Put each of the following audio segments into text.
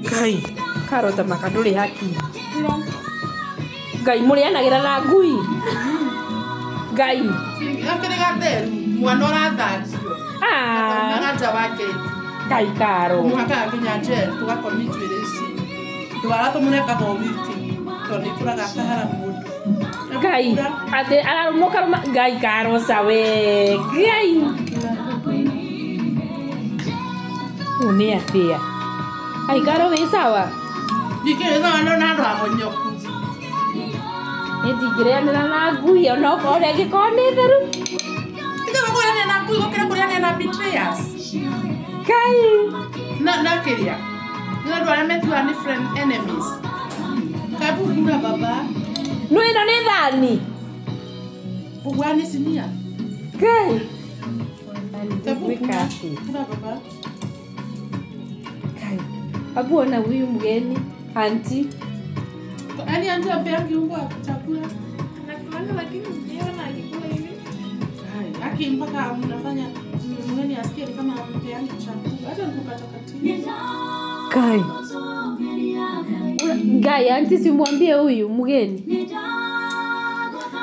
Ngai karota makandũrĩ hakiri. Ngai mũrĩanagĩra na ngui. Ngai. Akĩrĩ gatheru mwana ũrathambio. Ah. Nja wa gate. Ngai karo. Mũhaka nginya njeri tũgakomia njuĩrĩ ici. Ndwara tũmũrengaga o wiki tondũ nĩ ikũraga akahara mũndũ. Ngai atĩ ararũmwo karũma Ngai karoca we. Ngai. Ũũ nĩ atĩa? Ai karo wĩ sawa? Ningĩ no na andũ ahonyoku. Nĩ ndingĩrĩanĩra na ngui ona okorwo ũrĩa ĩngĩkorwo nĩ theru. Tiga kũrĩanĩra na ngui gũkĩra kũrĩanĩra na betrayers. Ngai. Na kĩrĩa. Nĩ andũ arĩa metuaga nĩ friend enemies. Kabungura baba. No ĩno nĩ thani. Ũguo nĩ sinia. Ngai. Kabungura. Kura baba. Ngai. Abu ona huyu mgeni auntie. Yaani auntie apeangi umbwa chakula. Nakulanga lakini sijaona akikula hivi. Hai, aki mpaka mnafanya mgeni asikie ni kama ampeangi chakula. Hata nikukatakatia. Ngai. Ngai auntie simwambie huyu mgeni.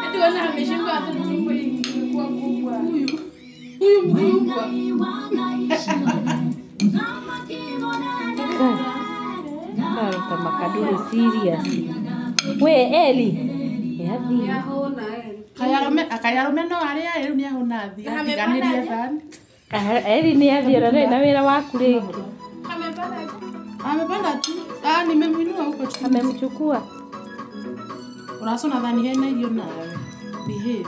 Hadi wana ameshindwa hata tumbo imekuwa kubwa. Huyu. Huyu mbwa. Karota makaduri serious. We Eli. Yathi. Kayarũme no arĩa rĩu nĩ ahũna thi atiganĩrie thani. Eli nĩ athiĩ ona ndarĩ na wĩra waku rĩngĩ. Amepanda. Amepanda tu. Ah, nimemuinua huko chini. Amemchukua. Uracũna thani hena irio nawe. Behave.